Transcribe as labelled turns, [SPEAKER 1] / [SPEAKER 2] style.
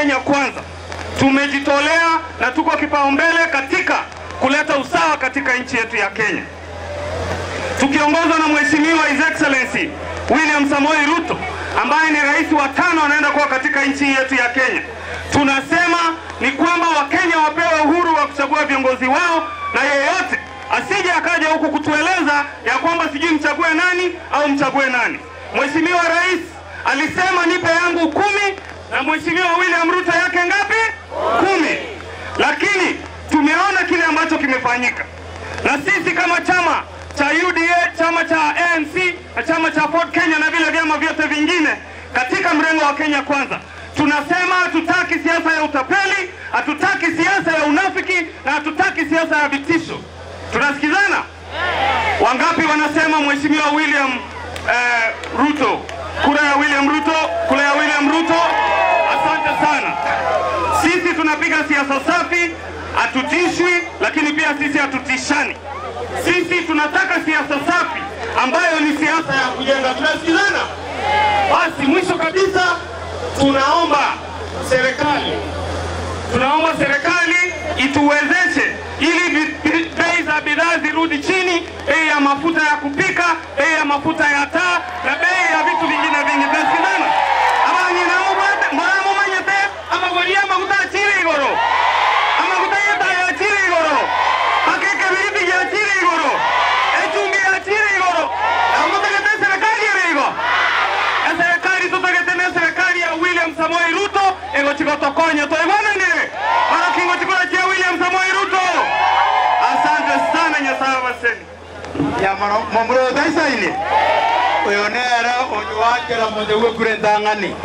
[SPEAKER 1] Kenya Kwanza tumejitolea na tuko kipaumbele katika kuleta usawa katika nchi yetu ya Kenya, tukiongozwa na Mheshimiwa His Excellency William Samoei Ruto ambaye ni rais wa 5 anaenda kuwa katika nchi yetu ya Kenya. Tunasema ni kwamba Wakenya wapewe uhuru wa kuchagua viongozi wao, na yeyote asije akaja huku kutueleza ya kwamba sijui mchague nani au mchague nani. Mheshimiwa Rais alisema nipe yangu 10 na Mheshimiwa William Ruto yake ngapi? 10. Lakini tumeona kile ambacho kimefanyika. Na sisi kama chama cha UDA, chama cha ANC na chama cha Ford Kenya na vile vyama vyote vingine katika mrengo wa Kenya Kwanza, tunasema hatutaki siasa ya utapeli, hatutaki siasa ya unafiki na hatutaki siasa ya vitisho. Tunasikizana? Wangapi wanasema Mheshimiwa William Ruto? Kura ya William Ruto, kura ya William Ruto. Asante sana. Sisi tunapiga siasa safi, hatutishwi, lakini pia sisi hatutishani. Sisi tunataka siasa safi ambayo ni siasa ya kujenga. Tunasikizana? Basi mwisho kabisa tunaomba serikali, ituwezeshe ili bei za bidhaa zirudi chini, bei ya mafuta ya kupika, bei ya mafuta ya taa na bei ya vitu vingine vingi. Tunasikizana? Ama nyina mumanyete amagoria mafuta chini igoro. Amafuta ya chini igoro. Akeke biriti ya chini igoro. Echumbi ya chini igoro. Amutegete serikali igoro. Serikali tutegete ne serikali ya William Samoei Ruto ego chigotokonya toibana nire. Mara kingo chikora cha William Samoei Ruto. Asante sana Nyasaye waseni.
[SPEAKER 2] Ya momro daisaini. Oyonera onyuakera moja uwe kurendangani.